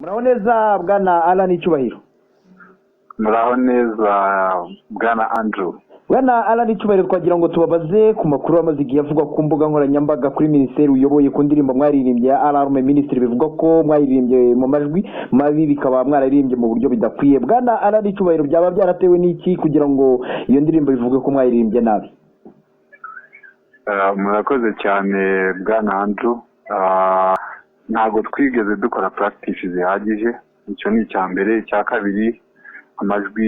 Muraho neza, bwana Alan Cyubahiro? Muraho neza, bwana Andrew. Bwana Alan Cyubahiro, twagira ngo tubabaze ku makuru amaze igihe avugwa ku mbuga nkoranyambaga kuri minisiteri uyoboye, ku ndirimbo mwaririmbye ya Alarm Ministry. Bivugwa ko mwayiririmbye mu majwi mabi, bikaba mwararirimbye mu buryo bidakwiye. Bwana Alan Cyubahiro, byaba byaratewe n'iki kugira ngo iyo ndirimbo bivuge ko mwayiririmbye nabi? Murakoze cyane, bwana Andrew. Ntabwo twigeze dukora practice zihagije, icyo ni icya mbere. Icya kabiri, amajwi,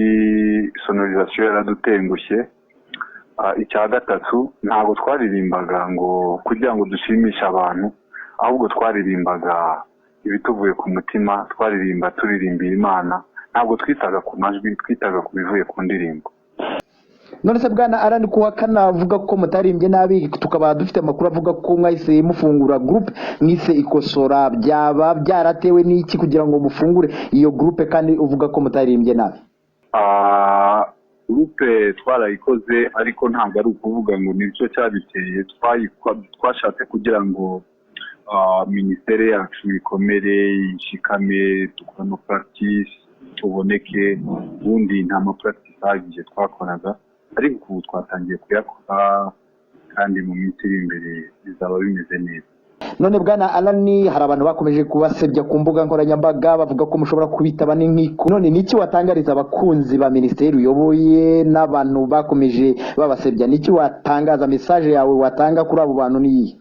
sonorisation yaradutengushye. Icya gatatu, ntabwo twaririmbaga ngo kugira ngo dushimishe abantu, ahubwo twaririmbaga ibituvuye ku mutima, twaririmba turirimbira Imana. Ntabwo twitaga ku majwi, twitaga ku bivuye ku ndirimbo. None se bwana Alan, kuhakana avuga ko mutarimbye nabi, tukaba dufite amakuru avuga ko mwahise mufungura groupe mwise Ikosora, byaba byaratewe n'iki kugira ngo mufungure iyo groupe kandi uvuga ko mutarimbye nabi? Groupe twarayikoze, ariko ntabwo ari ukuvuga ngo nicyo cyabiteye. Twashatse kugira ngo minisiteri yacu ikomere, ishikame, dukore ama practice, tuboneke. Ubundi nta ma practice ahagije twakoraga, ariko ubu twatangiye kuyakora, kandi mu minsi iri imbere bizaba bimeze neza. None bwana Alan, hari abantu bakomeje kubasebya ku mbuga nkoranyambaga, bavuga ko mushobora kubitaba n'inkiko. None niki watangariza abakunzi ba minisiteri uyoboye n'abantu bakomeje babasebya? Niki watangaza? Message yawe watanga kuri abo bantu ni iyihe?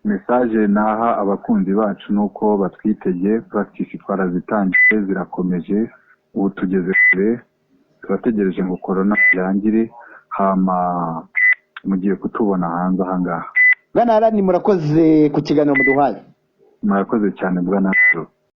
Message naha abakunzi bacu ni uko batwitege. Practice twarazitangiye, zirakomeje, ubu tugeze kure. Turategereje ngo corona irangire, hama mugiye kutubona hanze aha ngaha. Bwana Alan, murakoze ku kiganiro muduhaye. Murakoze cyane, bwana Andrew.